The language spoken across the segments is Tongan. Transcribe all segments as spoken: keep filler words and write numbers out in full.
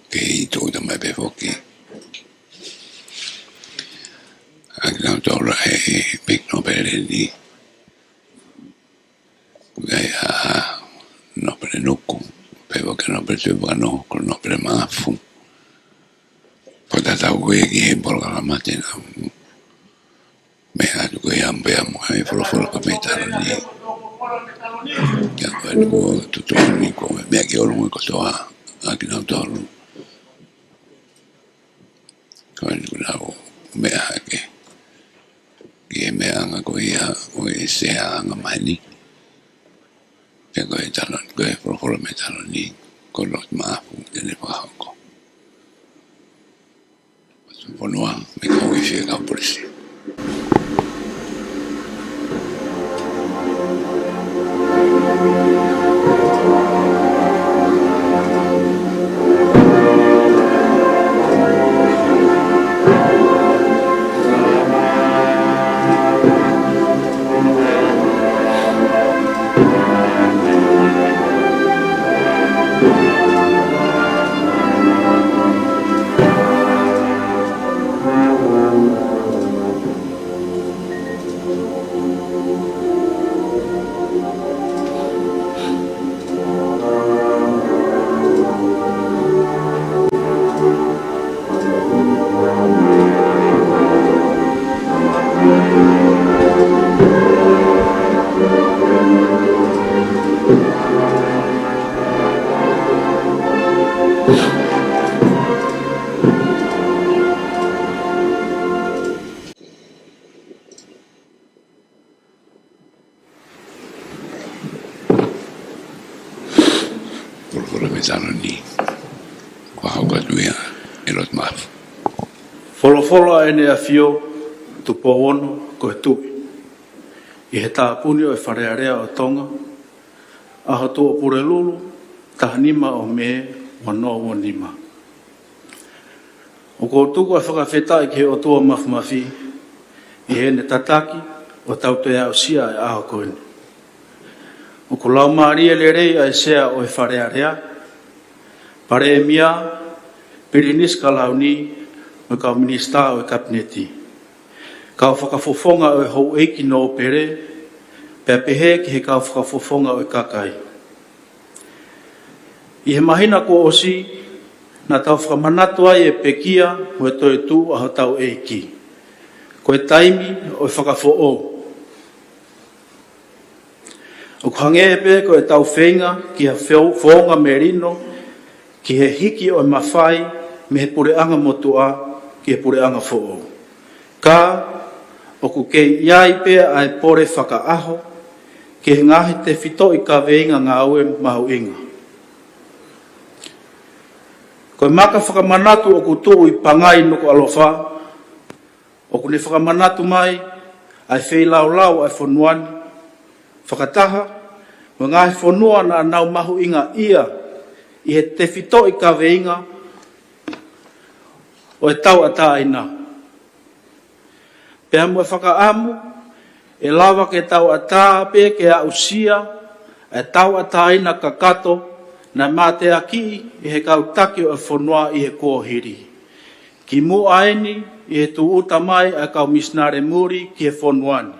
Kei tūʻuta mai pē foki ʻa kinautolu ʻa e Piki Nōpele ni. Ko e ʻa Nōpele Nuku, pea ko e Nōpele Tuʻi Vakanō, ko e Nōpele Maʻafu. Pea tatau ko ē ki he polokalama te nau meʻa atu ko ia pea mo e folofola ko e meʻa taloni. Kia ko e nuku tutuʻu ni ko e meʻa ki ʻolunga kotoa ʻa kinautolu. Ko e nuku nau meʻa hake ki he meʻaʻanga ko ia ʻo e Seaʻanga Maheni. Pea ko e taloni, ko e folofola meʻa taloni, ko Lord Maʻafu te ne fakahoko. Fonua, mei he kau ifi e kau polisi. Folofola meʻa taloni, ko e hoko atu ia ʻe Lord Maʻafu. Folofola ʻEne ʻAfio, Tupou Ono ko e Tuʻi, ʻi he tāpuni ʻo e Fale Alea ʻo Tonga, ʻaho Tuʻapulelulu, taha nima ʻo Mē, ua noa ua nima. ʻOku ou tuku ʻa e fakafetaʻi ki he ʻOtua Mafimafi ʻi heʻene tataki ʻo tau toe aʻusia ʻa e ʻaho ko eni. ʻOku laumālie lelei ʻa e Sea ʻo e Fale Alea, Palēmia, Pilinisi Kalauni, mo e kau Minisitā ʻo e Kapineti, kau fakafofonga ʻo e houʻeiki nōpele, pea pehē ki he kau fakafofonga ʻo e kakai. ʻI he māhina kuo ʻosi, naʻa tau fakamanatu ai e pekia mo e toetuʻu ʻa hotau ʻEiki. Ko e taimi ʻo e fakafoʻou. ʻOku hangē pē ko ʻetau feinga ki ha feo-, founga melino, ki he hiki ʻo e mafai mei he puleʻanga motuʻa ki he puleʻanga foʻou. Ka, ʻoku kei ʻi ai pē ʻa e pole fakaʻaho ki he ngaahi tefitoʻi kaveinga ngāue mahuʻinga. Ko e maka fakamanatu ʻoku tuʻu ʻi Pangai, Nukuʻalofa, ʻoku ne fakamanatu mai ʻa e feilaulau ʻa e fonua ni, fakataha mo e ngaahi fonua naʻa nau mahuʻingaʻia ʻi he tefitoʻi kaveinga ʻo e tauʻatāina. Pea mo e fakaʻamu, ʻe lava ke tauʻatā pē ke aʻusia ʻa e tauʻatāina kakato naʻe mateakiʻi ʻe he kau taki ʻo e fonua ʻi he kuohili. Kimuʻa eni ʻi he tūʻuta mai ʻa e kau misinale muli ki he fonua ni.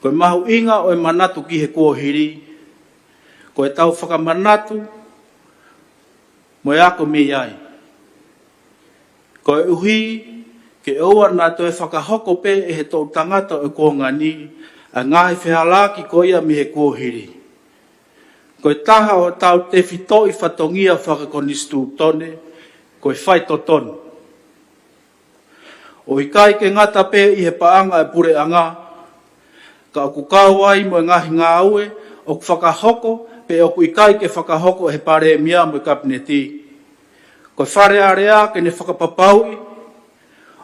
Ko e mahuʻinga ʻo e manatu ki he kuohili, ko ʻetau fakamanatu mo e ako mei ai. Koeʻuhi ke ʻoua naʻa toe fakahoko pē ʻe he toʻu tangata ʻo e kuonga ni ʻa e ngaahi fehālaaki ko ia mei he kuohili. Ko e taha ʻo ʻetau tefitoʻi fatongia fakakonisitūtone, ko e faitotonu. ʻOku ʻikai ke ngata pē ʻi he paʻanga ʻa e puleʻanga, ka ʻoku kau ai mo e ngaahi ngāue ʻoku fakahoko pe ʻoku ʻikai ke fakahoko ʻe he Palēmia mo e Kapineti. Ko e Fale Alea ke ne fakapapauʻi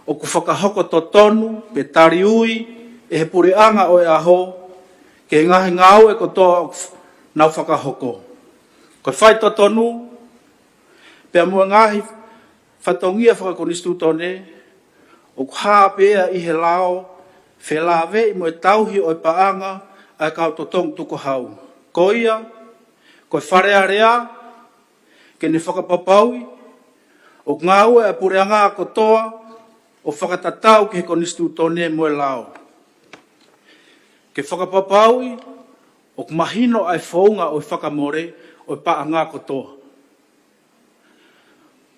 ʻoku fakahoko totonu pe taliui ʻe he puleʻanga ʻo e ʻaho ki he ngaahi ngāue kotoa ʻoku f-, nau fakahoko. Ko e faitotonu, pea mo e ngaahi fatongia fakakonisitūtone, ʻoku hā pē ia ʻi he lao, felāveʻi mo e tauhi ʻo e paʻanga ʻa e kau totongi tukuhau. Ko ia, ko e Fale Alea, ke ne fakapapauʻi ʻoku ngāue ʻa e puleʻanga kotoa ʻo fakatatau ki he konisitūtone mo e lao. Ke fakapapauʻi ʻoku mahino ʻa e founga ʻo e fakamole ʻo e paʻanga kotoa.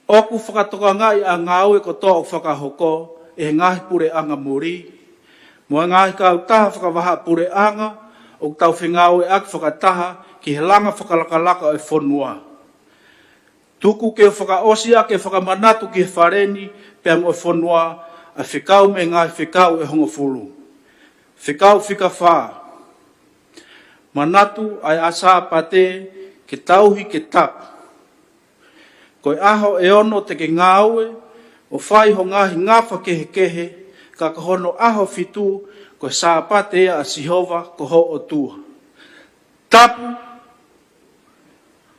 ʻOku fakatokangaʻi ʻa e ngāue kotoa ʻoku fakahoko ʻe he ngaahi puleʻanga muli mo e ngaahi kautaha fakavahaʻapuleʻanga ʻoku tau fengāueʻaki fakataha ki he langa fakalakalaka ʻo e fonua. Tuku ke u fakaʻosi ʻaki e fakamanatu ki he Fale ni pea mo e fonua ʻa e fekau mei he ngaahi fekau ʻe hongofulu. Fekau fika fā. Manatu ʻa e ʻaho Sāpate ke tauhi ke tapu. Ko e ʻaho ʻe ono te ke ngāue ʻo fai ho ngaahi ngafa kehekehe, ka ko hono ʻaho fitu ko e Sāpate ia ʻa Sihova ko ho ʻOtua. Tapu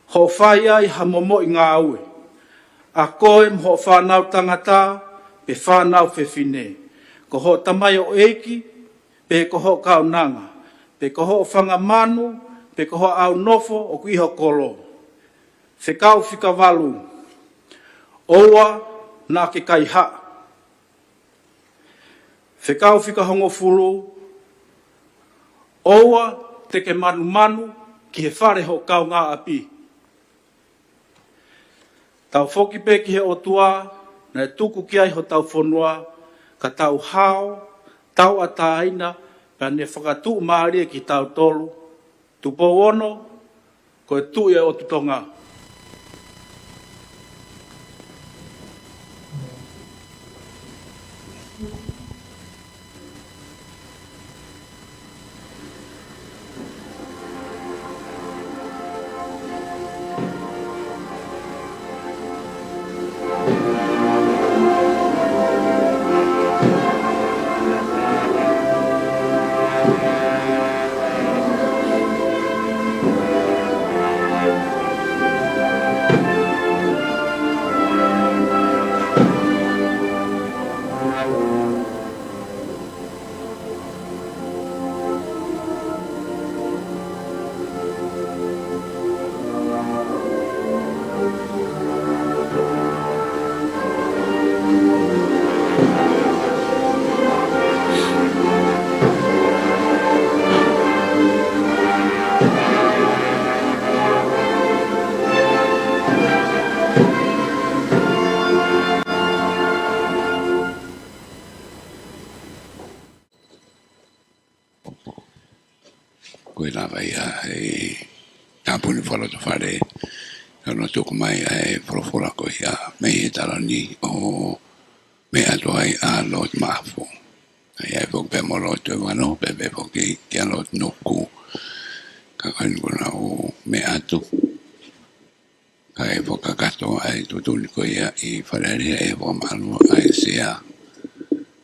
hoʻo fai ai ha momoʻi ngāue, ʻa koe mo hoʻo fānau tangata pe fānau fefine, ko hoʻo tamaioʻeiki pe ko hoʻo kaunanga, pe ko hoʻo fanga manu, pe ko hoʻo ʻau nofo ʻoku ʻi ho kolo. Fekau fika valu. ʻOua naʻa ke kaihaʻa. Fekau fika hongofulu. ʻOua te ke manumanu ki he fale hoʻo kaungāʻapi. Tau foki pē ki he ʻOtua naʻe tuku ki ai hotau fonua, ka tau hao, tauʻatāina, pea ne fakatuʻumālie kitautolu. Tupou Ono, ko e Tuʻi ʻo e ʻOtu Tonga. Ko e lava ia e tāpuni fakalotofale, ka ʻoku tuku mai ʻa e folofola ko ia mei he taloni ʻo meʻa atu ai ʻa Lord Maʻafu. ʻA ia ʻe foki pē mo Lord Tuʻivano, pea pehē foki kia Lord Nuku. Ka ko eni kuo nau meʻa atu. Kae fakakakato ʻa e tuʻutuʻuni ko ia ʻi Fale Alea, ʻe fakamālō ʻa e Sea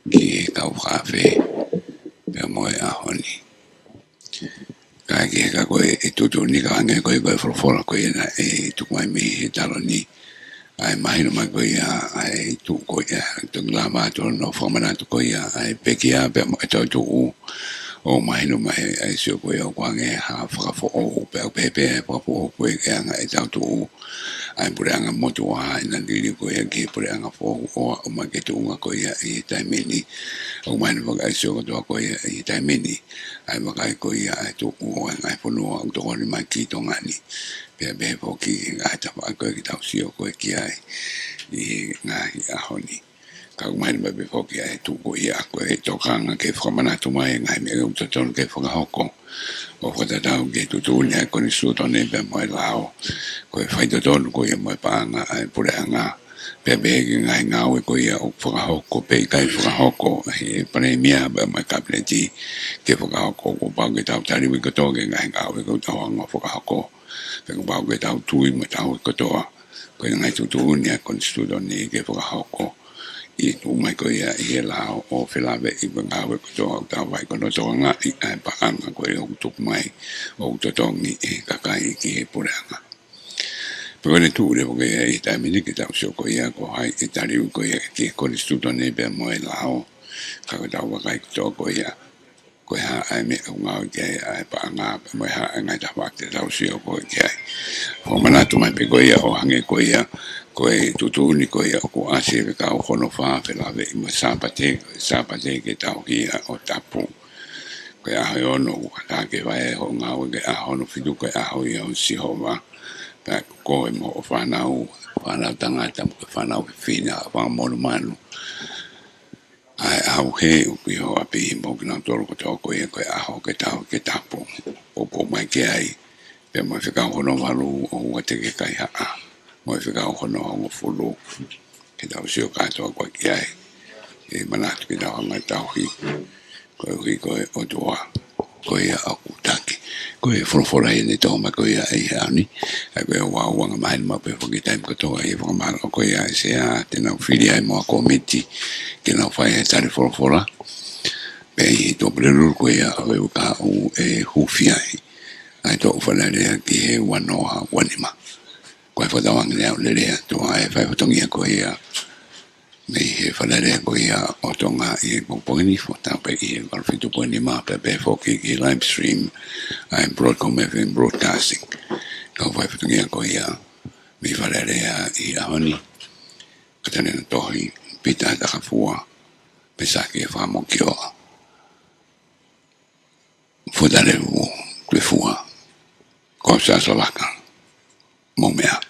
ki he kau fakaafe pea mo e ʻaho ni. Kae kehe ka ko e tuʻutuʻuni ka hangē ko e, ko e folofola ko ia naʻe tuku mai mei he taloni, ʻa e mahino mai ko ia ʻa e tuʻu ko ia, toki lava atu hono fakamanatu ko ia ʻa e pekia pea mo e toetuʻu. ʻOku mahino mai ʻa e sio ko ia ʻoku ʻikai ha fakafoʻou, pea ʻoku pehē pē ʻa e fakafoʻou ko ia ki he anga ʻetau tuʻu ʻa e puleʻanga motuʻa ʻi he liliu ko ia ki he puleʻanga foʻou ʻo aʻu mai ki he tuʻunga ko ia ʻi he taimi ni. ʻOku mahino ʻa e sio kotoa ko ia ʻi he taimi ni ʻa e vakai ko ia ʻa e tuʻu ʻo e ngaahi fonua ʻoku tokoni mai ki Tonga ni. Pea pehē foki ʻa e tafaʻaki ko ia ke tau sio ko ia ki ai ʻi he ngaahi ʻaho ni. Ka ʻoku mahino mai pē foki ʻa e tuʻu ko ia ko e tokanga ke fakamanatu mai e ngaahi meʻa ʻoku totonu ke fakahoko. ʻO fakatatau ki he tuʻutuʻuni ʻa e konisitūtone pea mo e lao. Ko e faitotonu ko ia mo e paʻanga ʻa e puleʻanga. Pea pehē ki he ngaahi ngāue ko ia ʻoku fakahoko pe ʻikai fakahoko ʻe he palēmia pea mo e kapineti ke fakahoko. Kuo pau ke tau tali ui kotoa ki he ngaahi ngāue ʻoku tau hanga ʻo fakahoko. Pea kuo pau ke tau tui mo tau kotoa ko e ngaahi tuʻutuʻuni ʻa e konisitūtone ke fakahoko. ʻI he tuʻu mai ko ia ʻi he lao ʻo felāveʻi mo e ngāue kotoa ʻoku tau vakai ko hono tokangaʻi ʻa e paʻanga ko ia ʻoku tuku mai ʻoku totongi ʻe he kakai ki he puleʻanga. Pea ko e tuʻu leva ko ia ʻi he taimi ni ke tau sio ko ia ko hai ʻe tali ui ko ia ki he konisitūtone pea mo e lao. Ka ko ʻetau vakai kotoa ko ia, ko e hā ʻa e meʻa ʻoku ngāueʻaki ai ʻa e paʻanga pea mo e hā ʻa e ngaahi tafaʻaki te tau sio ko ia ki ai. Fakamanatu mai pē ko ia ʻo hangē ko ia, ko e tuʻutuʻuni ko ia ʻoku ʻasi ʻe he Fekau hono fā felāveʻi mo e Sāpate, Sāpate ke tauhi ia ʻo tapu. Ko e ʻaho ʻe ono ʻoku kātaki ʻe he vahe hono ngāue, ko e ʻaho hono fitu ko e ʻaho ia ʻo Sihova. Pea ko koe mo hoʻo fānau, fānau tangata mo e fānau fefine, ʻa e fanga monumanu, ʻa e ʻauhē ʻoku ʻi ho ʻapi mo kinautolu kotoa ko ia ko e ʻaho ke tau, ke tapu. Poupou mai ki ai pea mo e Fekau hono valu ʻoua te ke kaihaʻa, mo e Fekau hono hongofulu. Ke tau sio kātoa ko ia ki ai. ʻE manatu ke tau hanga ʻo tauhi, koeʻuhi ko e ʻOtua ko ia ʻoku taki. Ko e folofola ʻeni ʻe toʻo mai ko ia ʻi he ʻaho ni, ʻa ia ko e uaua ange maheni maʻu pē foki taimi kotoa ʻi he fakamālō ko ia ʻa e Sea te nau fili ai mo ha kōmiti ke nau fai e tali folofola. Pea ʻi he Tuʻapulelulu ko ia ʻo e uike kahaʻu ʻe hūfia ai ʻa e toʻu Fale Alea ki he ua noa ua nima. Ko e fakatauange ʻeni ʻoku lele atu ʻa e fai fatongia ko ia mei he Fale Alea ko ia ʻo Tonga ʻi he pongipongi ni, fo tau pē ʻi he valu fitu poini nima pea pehē foki ki he live stream ʻa e Broadcom F M Broadcasting. Kau fai fatongia ko ia mei Fale Alea ʻi he ʻaho ni, Katalina Tohi, Pita Takafua, Pesaki e Fakamokioa, Fotalevu Tuefua, Kosa Salaka, mou meʻa ā.